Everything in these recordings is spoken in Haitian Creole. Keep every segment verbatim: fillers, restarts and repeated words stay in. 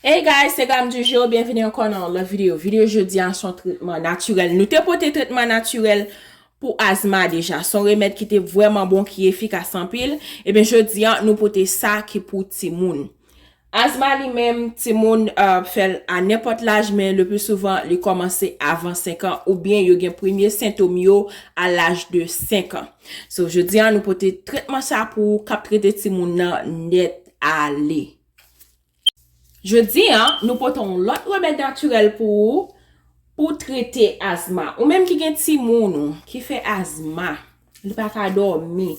Hey guys, se Glam du Jour, byenveni ankò nan yon lòt videyo. Videyo jodi a se yon tretman natirèl. Nou te pote tretman natirèl pou azma deja. Se yon remèd ki te vrèman bon, ki efikas anpil. Ebyen, jodi a, nou pote sa ki pou timoun. Azma li menm, timoun, euh, fè l a nenpòt laj, men le pli souvan, li kòmanse avan senk an, oubyen yo gen premye sentòm yo a laj de senk an. So, jodi a, nou pote tretman sa pou ou k ap trete timoun nan nèt ale. Jodi a, nou pote yon lòt remèd natirèl pou ou, pou trete azma. Ou menm ki gen timoun ou ki fè azma, li pa ka dòmi,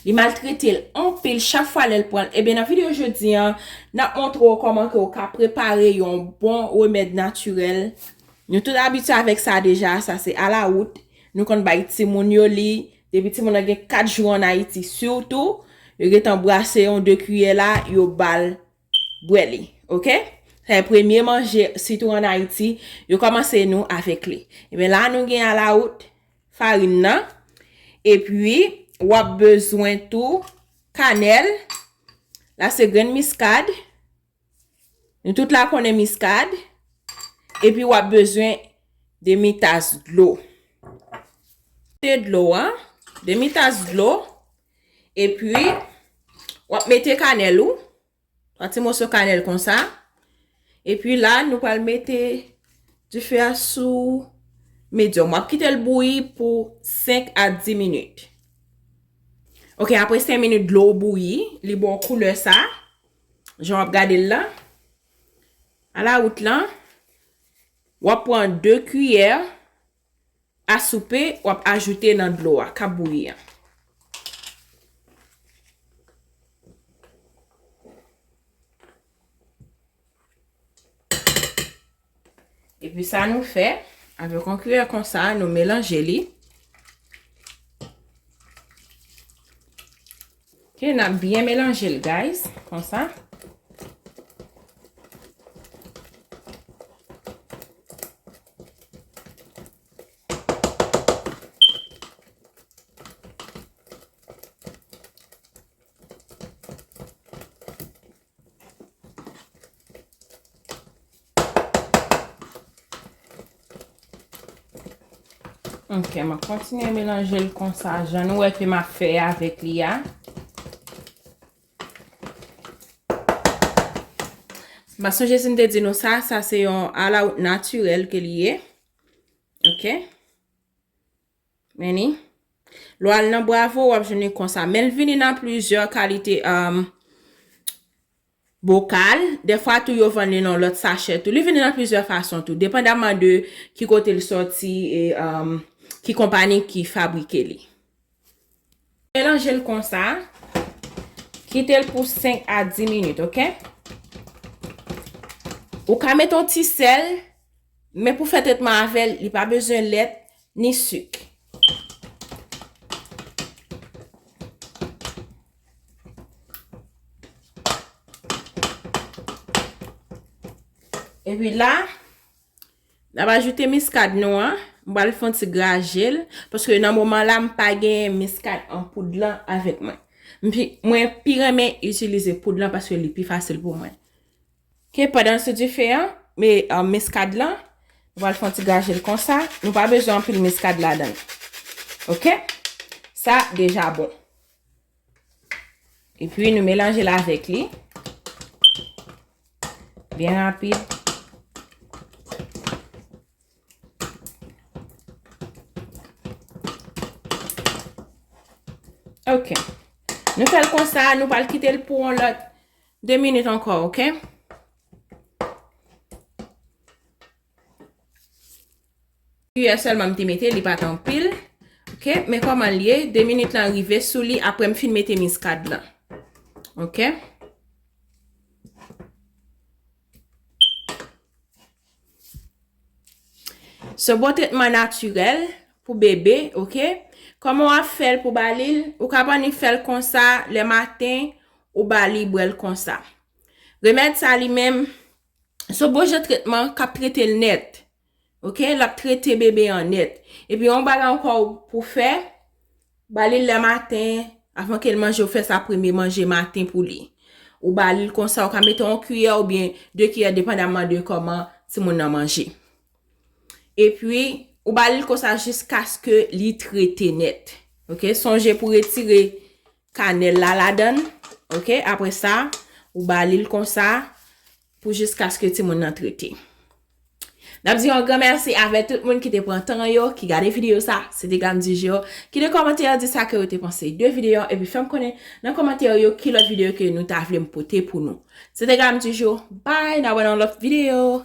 li maltrete l anpil chak fwa lè l pran l. Ebyen, nan videyo jodi a, n ap montre w kòman ke w ka prepare yon bon remèd natirèl. Nou tout abitye avèk sa deja, sa se alawout. Nou konn bay timoun yo li, depi timoun nan gen kat jou ann Ayiti, sitou, yo gentan brase yon de kiyè la, yo ba l bwè li, oke? Sa e premye manje, sitou ann Ayiti, yo kòmanse nou avèk li. Ebyen, la nou gen alawout, farin nan, epi w ap bezwen tou kanèl, la se grenn miskad, nou tout la konnen miskad, epi w ap bezwen demi tas dlo. Mete dlo a, demi tas dlo, epi w ap mete kanèl ou, twa ti moso kanèl konsa. Epi la, nou pral mete dife a sou medyòm. W ap kite l bouyi pou senk a dis minit. Oke, apre senk minit, dlo bouyi, li ba w koulè sa. Jan w ap gade l la. Alawout lan, w ap pran de kiyè a soupe, w ap ajoute nan dlo a k ap bouyi an. Epi sa nou fè, avèk yon kiyè konsa, nou melanje li. Ok, n ap byen melanje l, guys, konsa. Ok, m ap kontinye melanje l konsa, jan nou wè ke m ap fè avèk li a. M pa sonje si m te di nou sa, sa se yon alawout natirèl ke li ye. Ok. Men ni. Lè w al nan Bravo, w ap jwenn li konsa. Men l vini nan plizyè kalite, um, bokal. Dèfwa tou yo vann li nan lòt sachè tou. Li vini nan plizyè fason tou, depandaman de ki kote l sòti e, um, ki konpani ki fabrike li. Melanje l konsa. Kite l pou senk a dis minit, ok? Ou ka mete yon ti sèl, men pou fè tretman avè l, li pa bezwen lèt ni sik. Epi la, n ap ajoute miskad nou an. M pral fè yon ti graje l, paske nan moman la, m pa gen miskad an poud lan avèk mwen. M pi, mwen pi renmen itilize poud lan paske li pi fasil pou mwen. Ok, pandan sou dife an, men, uh, miskad lan, nou pral fè yon ti graje l konsa. Nou pa bezwen anpil miskad ladan l. Ok? Sa deja bon. Epi nou melanje l avèk li. Byen rapid. Ok. Nou fè l konsa, nou pral kite l pou yon lòt de minit ankò, ok? Kiyè sèlman m te mete, li pa t anpil. Ok, men kòman l ye, de minit lan rive sou li, apre m fin mete miskad lan. Ok. Se bon tretman natirèl pou bebe, ok? Kòman w ap fè l pou ba li l? Ou ka annik fè l konsa, lè maten, ou ba li bwè l konsa. Remèd sa li menm, se bon jan tretman k ap trete l nèt. Ok? L ap trete bebe an nèt. Epi yon bagay ankò pou fè, ba li l lè maten, avan ke l manje, ou fè sa premye manje maten pou li. Ou ba li l konsa, ou ka mete yon kiyè oubyen de kiyè, depandaman de kòman timoun nan manje. Epi, ou ba li l konsa jiskaske li trete nèt. Oke, sonje pou retire kanèl la ladan l. Oke, apre sa, ou ba li l konsa pou jiskaske timoun nan trete. N ap di yon gran mèsi avèk tout moun ki te pran tan yo, ki gade videyo sa. Se te Glam Di Jou. Kite kòmantè yo, di sa ke yo te panse de videyo an, epi fè m konnen nan kòmantè yo ki lòt videyo ke nou ta vle m pote pou nou. Se te Glam Di Jou. Bye, n a wè nan lòt videyo.